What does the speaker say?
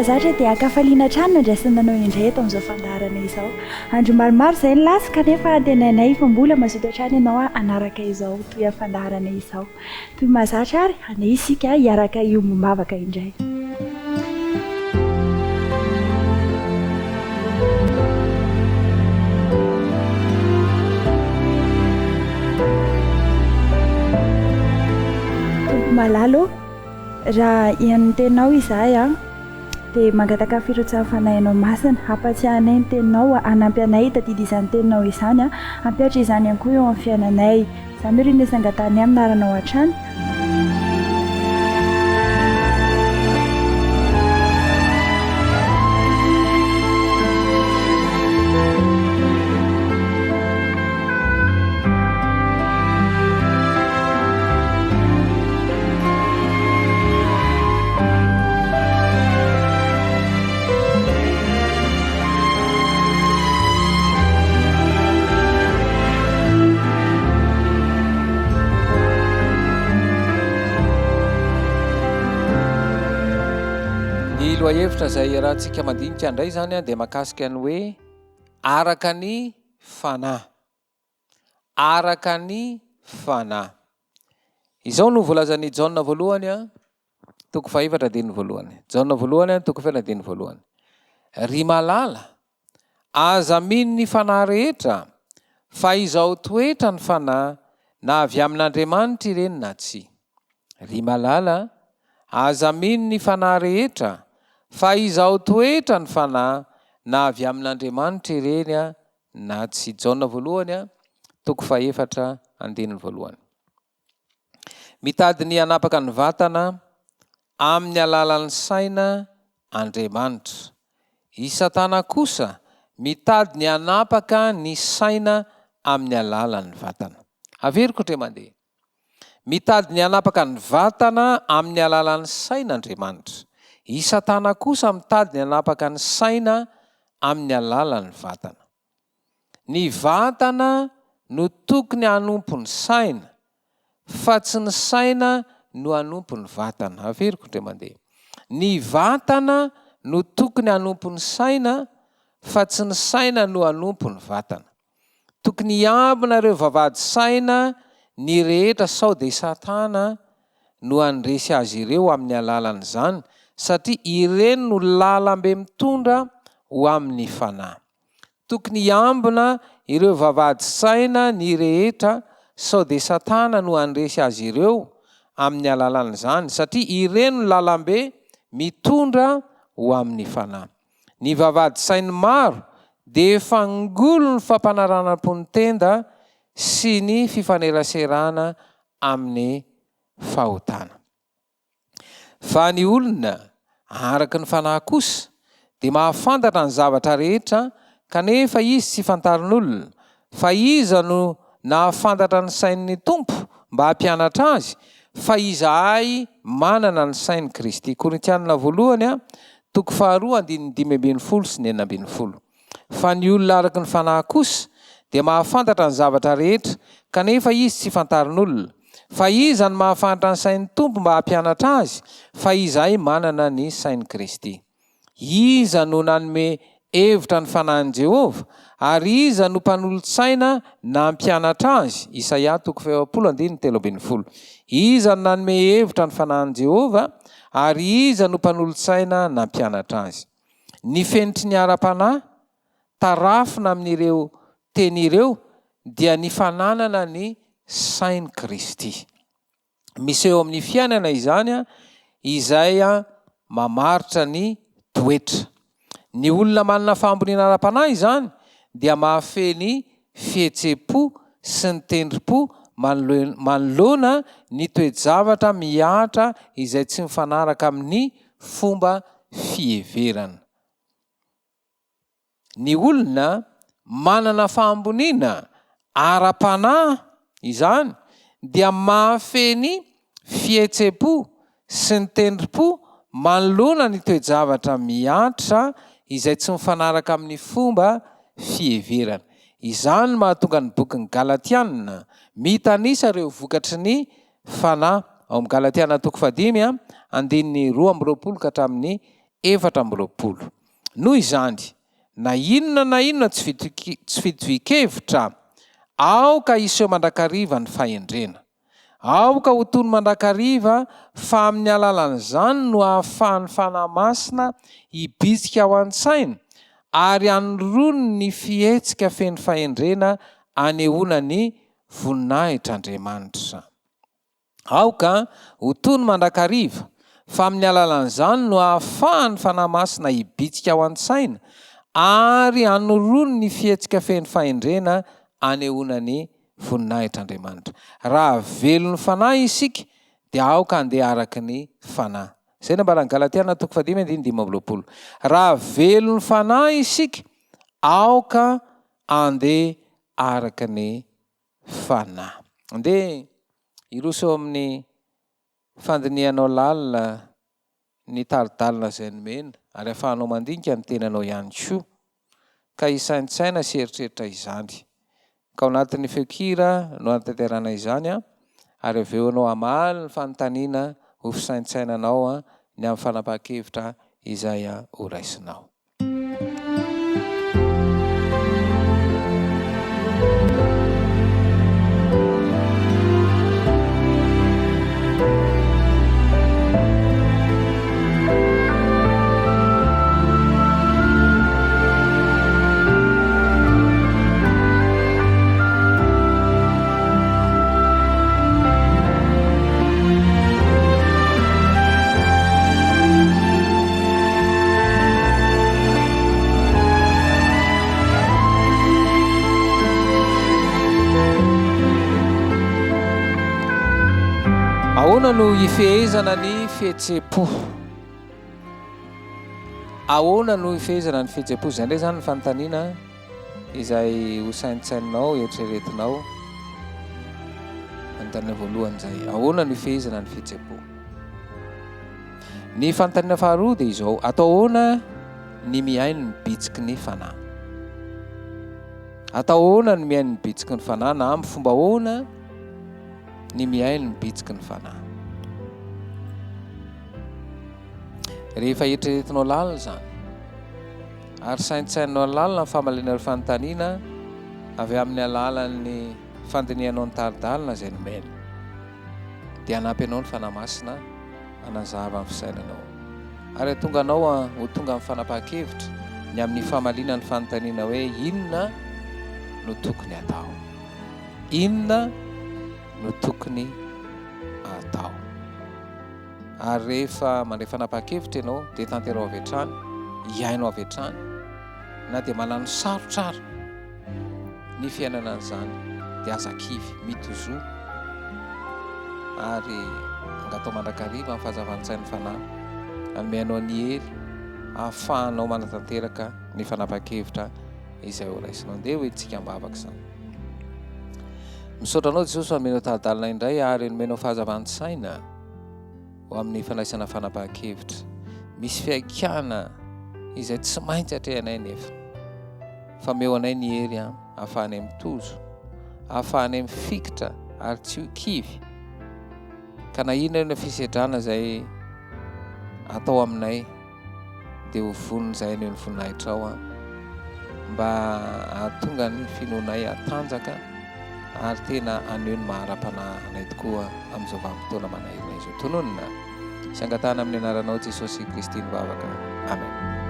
mahazatra dia ankafaliana hatrany no andraisana anao indray eto amin'izao fandaharana izao. Andro maromaro izay no lasa kanefa antenainay fa mbola mazoto hatrany ianao hanaraka izao tohin'ny fandaharana izao. Toy ny mahazatra ary, handeha isika hiaraka hiombom-bavaka indray. Tompo malala ô, raha hihaino ny Teninao izahay an, dia mangataka ny firotsahan'ny Fanahinao Masina, hampatsiahy anay ny Teninao, hanampy anay hitadidy izany Teninao izany, hampihatra izany ihany koa eo amin'ny fiainanay. Izany no rin'ny sangantanay amin'ny anaranao hatrany. Ny lohahevitra izay iarahantsika mandinika indray izany dia mahakasika ny hoe araka ny fanahy. Araka ny fanahy. Izao no voalazan'i Jaona voalohany Toko fahefatra andininy voalohany. Jaona voalohany, toko fahefatra andininy voalohany. Ry malala, aza mino ny fanahy rehetra, fa izao toetra ny fanahy, na avy amin'Andriamanitra ireny na tsia. Ry malala, aza mino ny fanahy rehetra, fa izao toetra ny fanahy, na avy amin'Andriamanitra ireny na tsia. Jaona voalohany, toko fahefatra andininy voalohany. Mitady ny hanapaka ny vatana amin'ny alalan'ny saina Andriamanitra. I Satana kosa mitady ny hanapaka ny saina amin'ny alalan'ny vatana. Averiko indray mandeha. Mitady ny hanapaka ny vatana amin'ny alalan'ny saina Andriamanitra. I Satana kosa mitady ny hanapaka ny saina amin'ny alalan'ny vatana. Ny vatana no tokony hanompo ny saina, fa tsy ny saina no hanompo ny vatana. Averiko indray mandeha. Ny vatana no tokony hanompo ny saina, fa tsy ny saina no hanompo ny vatana. Tokony hiambina ireo vavahady saina ny rehetra sao dia Satana no handresy azy ireo amin'ny alalan'izany, satria ireny no lalambe mitondra ho amin'ny fanahy. Tokony hiambina ireo vavahady saina ny rehetra sao dia Satana no handresy azy ireo amin'ny alalan'izany satria ireny no lalambe mitondra ho amin'ny fanahy. Ny vavahady sain'ny maro dia efa ngolon'ny fampanaranam-po ny tenda sy ny fifaneraserana amin'ny fahotana. Fa ny olona araka ny fanahy kosa dia mahafantatra ny zavatra rehetra, kanefa izy tsy fantarin'olona. Fa iza no nahafantatra ny sain'ny Tompo mba hampianatra azy? Fa izahay manana ny sain'i Kristy. Korintianina voalohany, toko faharoa andininy 15 sy ny 16. Fa ny olona araka ny fanahy kosa dia mahafantatra ny zavatra rehetra, kanefa izy tsy fantarin'olona. Fa iza no mahafantatra ny sain'ny Tompo mba hampianatra azy? Fa izahay manana ny sain'i Kristy. Iza no nanome hevitra ny fanahin'i Jehovah? Ary iza no mpanolo-tsaina nampianatra azy? Isaia toko fahaefapolo andininy 13. Iza no nanome hevitra ny fanahin'i Jehovah? Ary iza no mpanolo-tsaina nampianatra azy? Ny fenitry ny ara-panahy tarafina amin'ireo teny ireo dia ny fananana ny sain'i Kristy. Miseho amin'ny fiainana izany izay mamaritra ny toetra. Ny olona manana fahamboniana ara-panahy izany dia mahafehy ny fihetseham-po sy ny tendrim-po manoloana ny toe-javatra mihatra izay tsy mifanaraka amin'ny fomba fiheverana. Ny olona manana fahamboniana ara-panahy izany dia mahafehy ny fihetseham-po sy ny tendrim-po manoloana ny toe-javatra mihatra izay tsy mifanaraka amin'ny fomba fiheverana. Izany no mahatonga ny bokin'ny Galatiana mitanisa ireo vokatry ny fanahy, ao amin'ny Galatiana toko fahadimy, andininy 22 ka hatramin'ny. 24. Noho izany, na inona na inona tsy fitovian-kevitra, aoka hiseho mandrakariva ny fahendrena. Aoka ho tony mandrakariva fa amin'ny alalan'izany no ahafahan'ny Fanahy Masina hibitsika ao an-tsaina ary hanoroany ny fihetsika feno fahendrena anehoana ny voninahitr'Andriamanitra. Aoka ho tony mandrakariva fa amin'ny alalan'izany no ahafahan'ny Fanahy Masina hibitsika ao an-tsaina ary hanoroany ny fihetsika feno fahendrena anehoana ny voninahitr'Andriamanitra. Raha velon'ny Fanahy isika, dia aoka handeha araka ny Fanahy. Izay no ambaran'ny Galatiana toko fahadimy andininy 25. Raha velon'ny Fanahy isika, aoka handeha araka ny Fanahy. Andeha hiroso eo amin'ny fandinihanao lalina ny tari-dalana izay nomena ary ahafahanao mandinika ny tenanao ihany koa ka hisaintsaina sy hieritreritra izany. Ka ao anatin'ny feon-kira no hanatanterahana izany ary avy eo ianao hamaly ny fanontaniana ho fisaintsainanao ny amin'ny fanapahan-kevitra izay horaisinao. Ahoana no hifehezana ny fihetseham-po? Ahoana no hifehezana ny fihetseham-po? Izay indray izany ny fanontaniana izay ho saintsaininao, eritreretinao. Fanontaniana voalohany izay. Ahoana no hifehezana ny fihetseham-po? Ny fanontaniana faharoa dia izao, atao ahoana ny mihaino ny bitsiky ny fanahy? Atao ahoana ny mihaino ny bitsiky ny fanahy na amin'ny fomba ahoana ny mihaino ny bitsiky ny fanahy? Rehefa eritreretinao lalina izany ary saintsaininao lalina ny famaliana ireo fanontaniana avy amin'ny alalan'ny fandinihanao ny tari-dalana izay nomena, dia hanampy anao ny Fanahy Masina hanazava ny fisainanao ary hahatonga anao ho tonga amin'ny fanapahan-kevitra ny amin'ny famaliana ny fanontaniana hoe inona no tokony hatao. Inona no tokony atao. Ary rehefa mandray fanapahan-kevitra ianao dia tanteraho avy hatrany, hihaino avy hatrany na dia manano sarotra ary ny fiainana an'izany dia aza kivy, mitozoa ary angatao mandrakariva ny fahazavan-tsain'ny Fanahy hanome anao ny hery ahafahanao manatanteraka ny fanapahan-kevitra izay ho raisinao. Andeha ho entintsika am-bavaka izany. Misaotra anao Jesosy fa nomenao tari-dalana indray ary nomenao fahazavan-tsaina ho amin'ny fandraisana fanapahan-kevitra. Misy fihaikana izay tsy maintsy atrehanay nefa. Fa meo anay ny hery ahafahanay mitozo, ahafahanay mifikitra ary tsy ho kivy. Ka na inona inona fisedrana izay atao aminay dia ho vonona izahay haneho ny voninahitrao an, mba hahatonga ny finoanay hatanjaka ary tena haneho ny maha ara-panahy anay tokoa amin'izao vanim-potoana manahirana izao. Tononina sy angatahana amin'ny anaranao Jesosy Kristy ny vavaka. Amen.